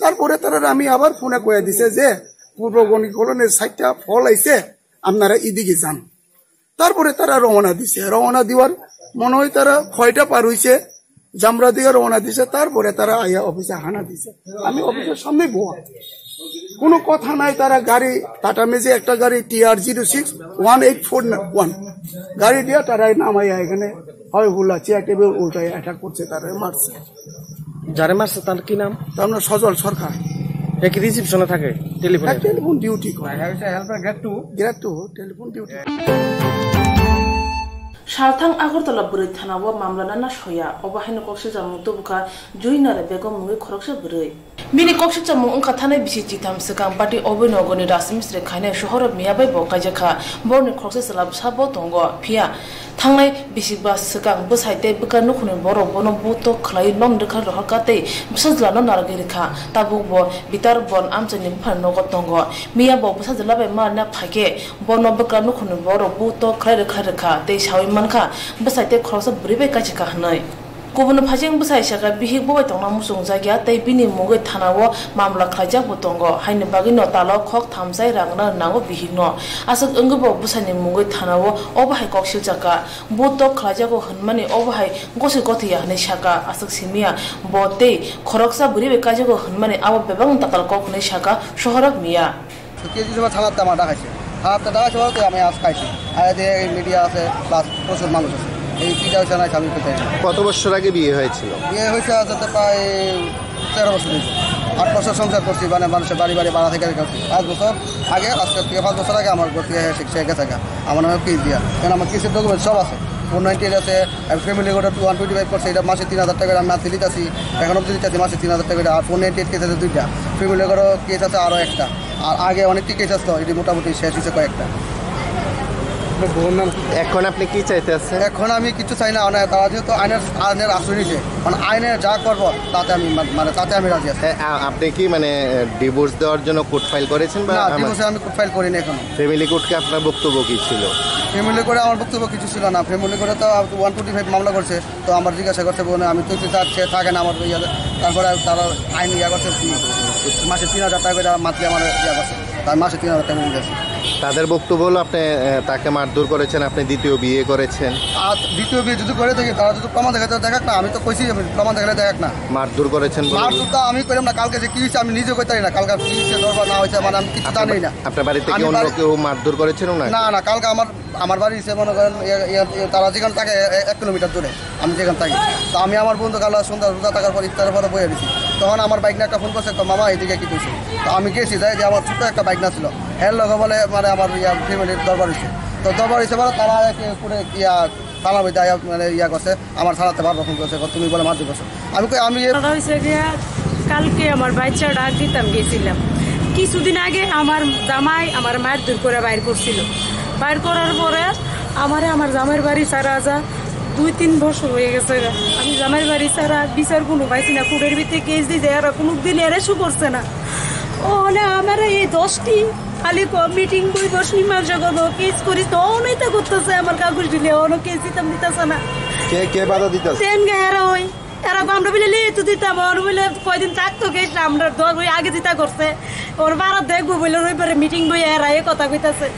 তারপরে তারা আমি আবার ফোনে কয়ে দিছে যে পূর্ব গণকি কলোনির সাইডটা ফল আইছে, আপনারা এদিকে যান। তারপরে তারা রওনা দিছে, রওনা দেওয়ার মনে হয় তারা খয়টা পার হইছে, জামরা দিকে রওনা দিছে, তারপরে তারা আইয়া অফিসে হানা দিছে। আমি অফিসের সামনে বওয়া, কোনো কথা নাই। তারা গাড়ি, টাটা ম্যাজিক একটা গাড়ি, T R zero six one eight four one গাড়ি দিয়ে তারা নামাইয়া এখানে হয় হুল্লা, চেয়ার টেবিল উল্টায় অ্যাটাক করছে, তারা মারছে। যারে মারছে তার কি নাম? তার নাম সজল সরকার। এ কি রিসেপশনে থাকে? টেলিফোনে? হ্যাঁ, টেলিফোন ডিউটি করে। Helper grade two. Grade two, telephone duty. Salthang Agartala bwrwi thana o mamla nana soya, obo haino koksijak mung tubukha Juinare Begum mungwi khoroksa bwrwi. Bini koksijak mung wngkha thanai bisi chitham swkang party obo nogoni rajmistri khainai sohoro miya bai bo kaijakha. Borokni khoroksa chwla bwsa bo tongo, phiya thangnai bisi ba swkang bwsai tei bwkha nukhungni borok bono buto khwlaiwi nokni rwkha rohorkha tei bwsajlano narwgwi rwkha. Tabuk bo Bitarbon amchaini buphani nogo tongo. Miya bo bwsajla bai marna phaikhe bono bwkha nukhungni borok buto khwlai rwkha rwkha tei saui mankha bwsai tei khoroksa bwrwi bai kaijakha hwnwi. Kubun phaising bwsai saka bihik bo bai tongna muchungjakya tei bini mungwi thanao mamla khlaijak bo tongo, haini bagwino talo khok thamsai rang rwna nango bihikno. Aswk wngwi bo bwsaini mungwi thanao obo hai kok siljakha. Bo tok khlaijago hwnmani obo hai gosoi gothiya hwnwi saka, aswk simiya bo tei khoroksa bwrwi bai kaijago hwnmani abo bebakni tatal kok hwnwi saka Sohrab Miya. KG হিসেবে থানার দাম আটা খাইছে, থানার তো দাম আছে বলতে আমি আজ খাইছি। আর এদিকে এই মিডিয়া আছে, প্লাস প্রচুর মানুষ আছে। এই কি যাওয়া নাই আমি কোথায়? কত বছর আগে বিয়ে হয়েছিল? বিয়ে হয়েছে আজ তো প্রায় তেরো বছর হয়েছে। আট বছর সংসার করছি, মানে মানুষের বাড়ি বাড়ি ভাড়া থেকে রেখে আসছি। পাঁচ বছর আগে, আজকে থেকে পাঁচ বছর আগে আমার ঘর থেকে সে, সে গেছে গা। আমার নামে কেস দিয়া, কারণ আমার কেসের ডকুমেন্ট সব আছে। ফোর নাইনটি এইট আছে, আর ফ্যামিলি কোর্টে ওয়ান টোয়েন্টি ফাইভ করছে, এটা মাসে তিন হাজার টাকা করে আমি মান্থলি দিতেছি, এখন অব্দি দিতেছি মাসে তিন হাজার টাকা করে। আর ফোর নাইনটি এইট কেস আছে দুইটা, ফ্যামিলি কোর্টে কেস আছে আরও একটা। আর আগে অনেকটি কেস আসতো, এটি মোটামুটি শেষ হয়েছে কয়েকটা। আপনার বউর নাম কি? এখন আপনি কি চাইতে আছেন? এখন আমি কিছু চাই না, মানে তারা যেহেতু আইনের, আইনের আশ্রয় নিয়েছে, মানে আইনে যা করবো তাতে আমি মা-, মানে তাতে আমি রাজি আছি। হ্যাঁ, আ-, আপনি কি মানে, আহ, ডিভোর্স দেওয়ার জন্য কোর্ট ফাইল করেছেন বা না, আমার ডিভোর্সে আমি কোর্ট ফাইল করিনি এখনো। ফ্যামিলি কোর্টকে আপনার বক্তব্য কি ছিল? ফ্যামিলি কোর্টে আমার বক্তব্য কিছু ছিল না। ফ্যামিলি কোর্টে তো ওয়ান টোয়েন্টি ফাইভ মামলা করছে, তো আমার জিজ্ঞাসা করছে, বলে, "আমি তো চাচ্ছি থাকে না আমার ইয়ে।" তারপরে তারা আইন ইয়ে করছে, মাসে তিন হাজার টাকা করে মান্থলি আমার ইয়ে করছে, তাই মাসে তিন হাজার টাকা দিতেছে। তাদের বক্তব্য হলো আপনি, আহ, তাকে মারধর করেছেন, আপনি দ্বিতীয় বিয়ে করেছেন। আর দ্বিতীয় বিয়ে যদি করে থাকে, তারা যদি প্রমাণ দেখাতে দেখাক না, আমি তো কইছি, আমি প্রমাণ দেখালে দেখাক না। মারধর করেছেন বলে? মারধর তো আমি করলাম না, কালকে যে কি হয়েছে আমি নিজে কইতে পারি না, কালকে কি হয়েছে দরবার না হয়েছে, মানে আমি কিছু জানি না। আপনার বাড়িতে কি আমি অন্য বাড়ি কেউ মারধর করেছিল না? না, না, কালকে আমার, আমার বাড়ি হচ্ছে মনে করেন এ, এ, এ, তারা যেখানে থাকে এ, এ, এক কিলোমিটার দূরে, আমি যেখানে থাকি। তো আমি আমার বন্ধু কাল সন্ধ্যা রোজা থাকার পর ইফতারের পরে বইয়া দিছি। তখন আমার বাইক নিয়ে একটা ফোন করছে, "তো মামা এদিকে কি করছে?" তো আমি গেছি, যাই যে আমার ছোট একটা বাইক না ছিল, এর লগে বলে মানে আমার ইয়া ফ্যামিলির দরবার হয়েছে। তো দরবার হয়েছে বলে তারা একে করে ইয়া থানা বইতে আয়া মানে ইয়া করছে, আমার থানাতে বারবার ফোন করছে, "তুমি বলে মারধর করছো।" আমি কই, "আমি এ-" ঘটনা হয়েছে গিয়া, কালকে আমার বাচ্চা ডাক দিতাম গেছিলাম, কিছুদিন আগে আমার জামাই আমার মারধর করে বাইর করছিল, বাইর করার পরে আমারে আমার জামাইর বাড়ি ছাড়া যা দুই তিন বছর হয়ে গেছে গা। আমি জামাইর বাড়ি ছাড়া বিচার কোনো পাইছি না, কোর্টের ভিতরে কেস দিছে, এরা কোনো দিন অ্যারেস্টও করছে না। ওখানে আমার এই দশটি খালি ক-, মিটিং বই বস মীমাংসা করবো, কেস করি তো অনেকটা করতেছে আমার কাগজ দিলে, অনেক কেস দিতাম দিতেছে না। কে, কে বাধা দিতেছে? সেন গা এরা ওই, এরা তো আমরা বলে লে তো দিতাম, ওর বলে কয়দিন থাকতো কেস, আমরা দশ বই আগে দিতা করছে, ওর বারো দেখবো বলে রবিবারে মিটিং বই এরা এই কথা কইতাছে।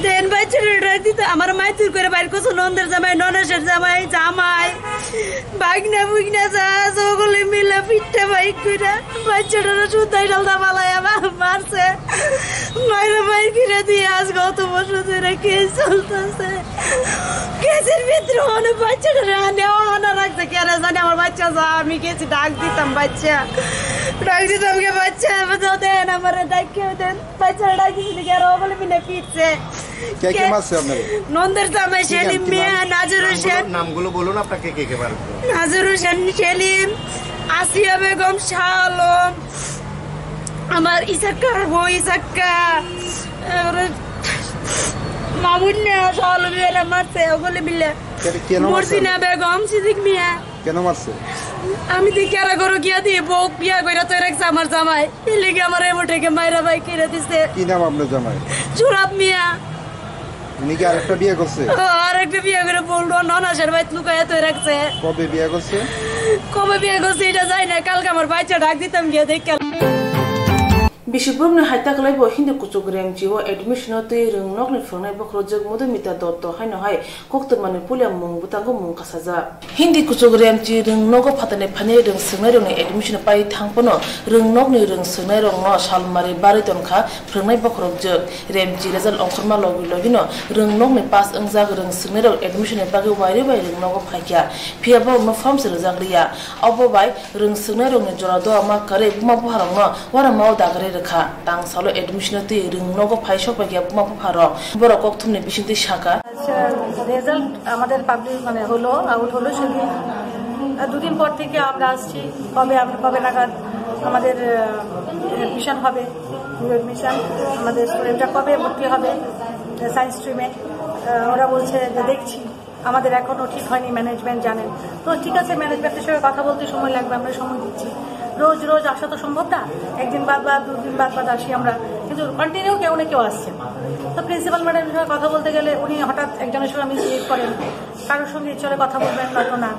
দেন ভাই ছেলেটা দিতে আমার মাই চুর করে বাইর করছে, নন্দের জামাই, ননেশের জামাই, জামাই, ভাগনা ভুগনা যা, সকলে মিলে পিঠটা বাইক করে। বাচ্চাটারে সুতাই ডালদা বালাইয়া মা-, মারছে। মাইরা বাইর করে দিয়ে আজ গত বছর ধরে কেস চলতেছে। কেসের ভিতরে অনেক বাচ্চাটারে আনে, অহানা রাখছে। কেন জানি আমার বাচ্চা যা, আমি গেছি ডাক দিতাম বাচ্চা। ডাক দিতাম গিয়ে বাচ্চা, আমাদের দেন, আমারে ডাক কেউ দেন। বাচ্চাটা ডাক দিছি নাকি আর ওগুলো মিলে ফিরছে। কে কে কে? মারছে আপনাকে? নন্দের জামাই কি নাম, সেলিম কি মিয়া, নাম? নাজর নামগুলো, হোসেন। নামগুলো বলুন, আপনাকে কে কে মারছে? নাজর হোসেন সেলিম, আসিয়া বেগম, শাহ আলম, আমার ইসাক্কার বউ ইসাক্কা, তারপরে মামুন্না, শাহ আলম এরা মারছে, ওগুলো মিলে। কে-, কেন মারছে? মর্জিনা বেগম, সিদ্দিক মিয়া। কেন মারছে? আমি তো কেরা গরু গিয়া দিয়ে বউ বিয়া কইরা তো রাখছে আমার জামাই। এই লেগে আমার এমন থেকে মাইরা ভাই কিনে দিছে। কি নাম আপনার জামাই? সুরাব মিয়া। উনি কি আরেকটা বিয়ে করছে? ও, আরেকটা বিয়ে করে বললো, ননাসের ভাই লুকাইয়া তো রাখছে। কবে বিয়ে করছে? কবে বিয়ে করছে এটা জানি না। কালকে আমার বাচ্চা ডাক দিতাম গিয়া দেখে। Bisi borokni hai takhwlai bo Hindi kuchuk Remchi o admission o twi rwngnokni phwrwngnai bokhorok jwk Madhumita Dotto haino hai koktwmani puila mung bwtango mung kasajak. Hindi kuchuk Remchi rwngnogo phatarni phainai rwng swngnairokni admission pai thang phano rwngnokni rwng swngnairokno salmari barwi tonkha phwrwngnai bokhorok jwk. Remchi result ongkhorma logi logino rwngnokni pass wngjak rwng swngnairok admission ni bagwi wairwi bai rwngnogo phaikha, phiya borokno form se rwjak liya. Obo bai rwng swngnairokni jora doa ma kwrwi buma bupharokno uanama o dagarwi rwkha. Tang salo admission twi rwng nogo phai sokphaikha buma bupharok. Borok kokthumni bisingtwi sakha. আচ্ছা, রেজাল্ট আমাদের পাবলিশ মানে হলো, আউট হলো সেদিন। আর দুদিন পর থেকে আমরা আসছি, কবে আমরা, কবে নাগাদ আমাদের, আহ, অ্যাডমিশন হবে, নিউ অ্যাডমিশন, আমাদের স্টুডেন্টরা কবে ভর্তি হবে সায়েন্স স্ট্রিমে। আহ, ওরা বলছে যে দেখছি, আমাদের এখনো ঠিক হয়নি, ম্যানেজমেন্ট জানেন। তো ঠিক আছে, ম্যানেজমেন্টের সঙ্গে কথা বলতে সময় লাগবে, আমরা সময় দিচ্ছি। রোজ রোজ আসা তো সম্ভব না, একদিন বাদ বাদ, দুদিন বাদ বাদ আসি আমরা, কিন্তু কন্টিনিউ কেউ না কেউ আসছে। তো প্রিন্সিপাল ম্যাডামের সঙ্গে কথা বলতে গেলে উনি হঠাৎ একজনের সঙ্গে মিসবিহেভ করেন, কারোর সঙ্গে চলে কথা বলবেন, লাগলো না।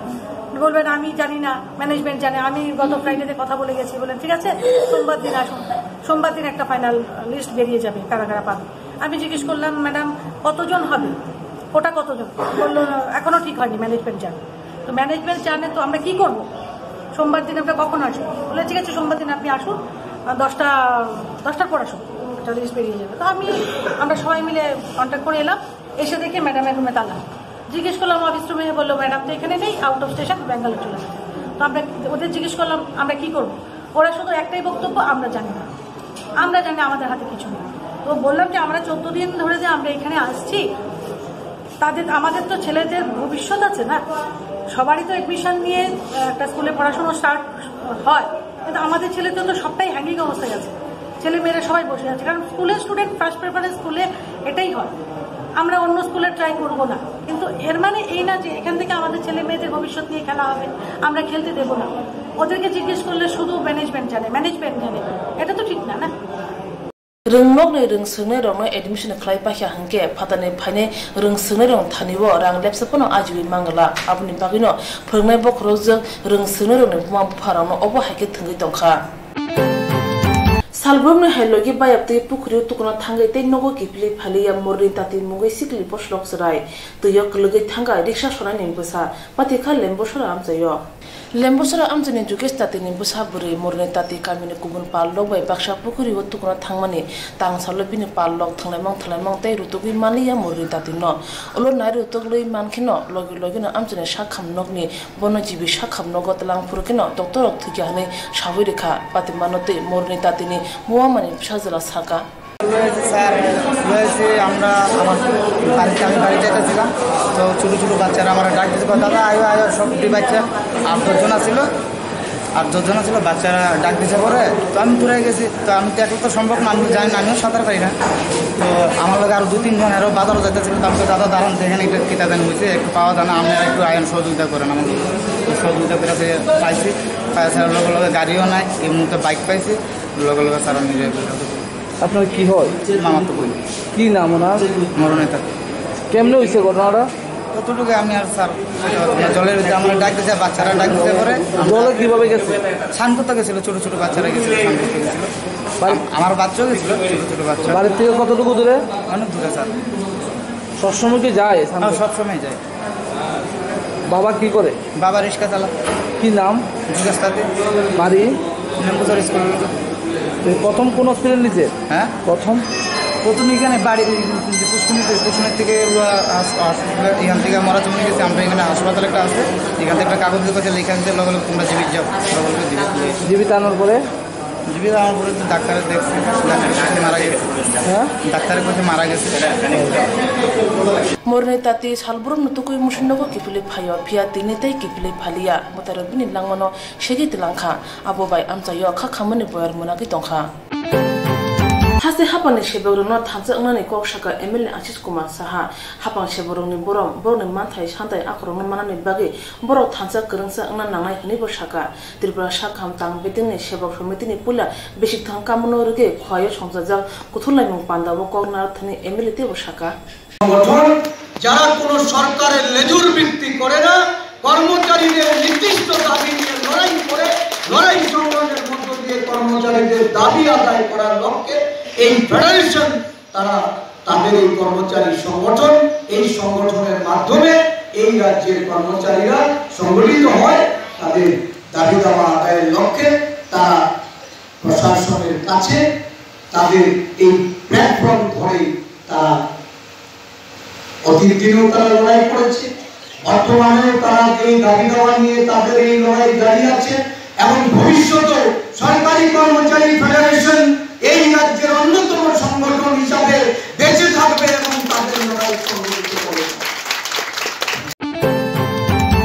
বলবেন, "আমি জানি না, ম্যানেজমেন্ট জানে, আমি গত ফ্রাইডেতে কথা বলে গেছি।" বলেন, "ঠিক আছে, সোমবার দিন আসুন, সোমবার দিন একটা ফাইনাল লিস্ট বেরিয়ে যাবে কারা কারা পাবে।" আমি জিজ্ঞেস করলাম, "ম্যাডাম, কতজন হবে, কোটা কতজন?" বললো, "এখনো ঠিক হয়নি, ম্যানেজমেন্ট জানে।" তো ম্যানেজমেন্ট জানে, তো আমরা কি করব? সোমবার দিন আমরা কখন আসবো? বলে, "ঠিক আছে, সোমবার দিন আপনি আসুন, আহ, দশটা, দশটার পর আসুন, একটা লিস্ট বেরিয়ে যাবে।" তো আমি, আমরা সবাই মিলে কন্ট্যাক্ট করে এলাম, এসে দেখি ম্যাডামের রুমে তালা। জিজ্ঞেস করলাম অফিস রুমে, বললো, "ম্যাডাম তো এখানে নেই, আউট অফ স্টেশন, ব্যাঙ্গালোর চলে গেছে।" তো আমরা ওদের জিজ্ঞেস করলাম, "আমরা কি করব?" ওরা শুধু একটাই বক্তব্য, "আমরা জানি না, আমরা জানি না, আমাদের হাতে কিছু নেই।" তো বললাম যে আমরা চোদ্দ দিন ধরে যে আমরা এখানে আসছি, তাদের, আমাদের তো ছেলেদের ভবিষ্যৎ আছে না, সবারই তো অ্যাডমিশন নিয়ে আহ, একটা স্কুলে পড়াশোনা স্টার্ট হয়, কিন্তু আমাদের ছেলেদের তো সবটাই হ্যাঙ্গিং অবস্থায় আছে, ছেলে মেয়েরা সবাই বসে আছে, কারণ স্কুলের স্টুডেন্ট ফার্স্ট প্রেফারেন্স স্কুলে এটাই হয়। আমরা অন্য স্কুলে ট্রাই করবো না, কিন্তু এর মানে এই না যে এখান থেকে আমাদের ছেলে মেয়েদের ভবিষ্যৎ নিয়ে খেলা হবে, আমরা খেলতে দেবো না। ওদেরকে জিজ্ঞেস করলে শুধু ম্যানেজমেন্ট জানে, ম্যানেজমেন্ট জানে, এটা তো ঠিক না, না? Rwngnokni rwngswngnai rokno admission khlai paikha hwnkhe phatarni phainai rwngswngnai rokni thani o rang lepsa phano ajiwi mangla. Aboni bagwino phwrwngnai bokhorok jwk rwngswngnai rokni buma bupha rokno obo hai khe thwngwi tongkha. Salbrumni hai logi bayaptwi pukhuri o tukuna thangwi tei nogo kiphilwi phaliya Morni Tati mungwi sikli bosolok chwrai. Twi o kwlwgwi thangkha riksa sonaini bwsa, patikha Lembosora amchaio. Lembosora amchaini Jugesh Tatini bwsa bwrwi Morni Tati kamini kubun pallok bai baksa pukhuri o tukuna thangmani tangsalo bini pallok thwnglaimang thwnglaimang tei rutugwi manliya Morni Tatino. Ulo nai rutuklwi mankheno logi logino amchaini sakham nokni Bono G B sakham nogo twlang phuru kheno doctor rok thwikya hwnwi sawi rwkha. Patimano tei Morni Tatini muwamani bwsajwla saka. হয়েছে স্যার, হয়েছে আমরা আমার বাড়িতে, আমি বাড়ি যেতেছিলাম, তো ছোটো ছোটো বাচ্চারা আমার ডাক দিতে পারে, "দাদা আয়ো আয়ো, সব বাচ্চা।" আর দশজন আছিল, আর দশজন আছিল, বাচ্চারা ডাক দিতে পারে, তো আমি দূরে গেছি, তো আমি তো একলা তো সম্ভব না, আমি জানি না, আমিও সাঁতার পারি না। তো আমার লগে আরও দুই তিনজন আরও বাজারও যাইতেছিল, তো আমি তো, "দাদা দাঁড়ান, দেখেন এটা কিতা জানি হয়েছে, একটু পাওয়া যায় না, আপনি একটু আইন সহযোগিতা করেন আমাদের।" তো সহযোগিতা করে সে পাইছি, পাইছে লগে লগে গাড়িও নাই, এই মুহূর্তে বাইক পাইছি, লগে লগে স্যার নিজে আপনার কি হয়? মামাতো বোন। কি নাম ওনার? মরণেতা। কেমনে হইছে ঘটনাটা? কতটুকু আমি আর স্যার বলতে পারবো না। জলের ভিতরে আমরা ডাক দিতে, বাচ্চারা ডাক দিতে পারে। আমরা জলে কিভাবে গেছে? স্নান করতে গেছিল, ছোট ছোট বাচ্চারা গেছিল, স্নান করতে গেছিল। বাড়ি আম-, আমার বাচ্চাও গেছিল, ছোট ছোট বাচ্চা। বাড়ির থেকে কতটুকু দূরে? অনেক দূরে স্যার। সবসময় কি যায় স্নান হ্যাঁ, করতে? সবসময় যায়। বাবা কি করে? বাবা রিক্সা চালা। কি নাম? জিজ্ঞাস তাতে। বাড়ি? নেমকুচর স্কুল। এই প্রথম কোন হসপিটাল নিচে? হ্যাঁ? প্রথম? প্রথম এখানে বাড়ি, পুষ্কুনিতে, পুষ্কুনির থেকে ওরা হাস-, হাস-, এখান থেকে মরা চলে গেছে, আমরা এখানে হাসপাতাল একটা আছে, এখান থেকে একটা কাগজ দিয়ে লেখা আছে, লগে লগে তোমরা জীবিত যাও, লগে লগে জীবিত নিয়ে এসো। জীবিত আনার পরে? জীবিত আমার পরে তো ডাক্তারে দেখছে, ডাক্তারের কাছে মারা গেছে। হ্যাঁ? ডাক্তারের কাছে মারা গেছে। Morni Tati salbrumno tukui musunogo kiphilwi phaio, phiya tini tei kiphilwi phaliya. Mwtairok bini langmano segwi twlangkha. Abo bai amchaio kha khamani boyar mwnagwi tongkha. Haste haphangni sebakrokno thansa wngnani kok saka M L A Ashish Kumar Saha. Haphang sebakrokni borom, borokni manthai santai akhorokno manani bagwi borok thansa kwrwngsa wngna nangnai hwnwibo saka. Tripura Sakham Tang Betingni Sebok Somitini puila bisik thang kamono rwgwi Khowai-o songchajak kuthurlaimung pandao kok narwkthani M L A teibo saka. সংগঠন যারা কোনো সরকারের লেজুর ভিত্তি করে না, কর্মচারীদের নির্দিষ্ট দাবি নিয়ে লড়াই করে, লড়াই সংগ্রামের মধ্য দিয়ে কর্মচারীদের দাবি আদায় করার লক্ষ্যে এই ফেডারেশন তারা তাদের এই কর্মচারী সংগঠন, এই সংগঠনের মাধ্যমে এই রাজ্যের কর্মচারীরা সংগঠিত হয়, তাদের দাবি দাওয়া আদায়ের লক্ষ্যে তারা প্রশাসনের কাছে তাদের এই প্ল্যাটফর্ম ধরে তারা অতীত দিনেও তারা লড়াই করেছে, বর্তমানেও তারা এই দাবি দাওয়া নিয়ে তাদের এই লড়াই জারি আছে এবং ভবিষ্যতেও সরকারি কর্মচারী ফেডারেশন এই রাজ্যের অন্যতম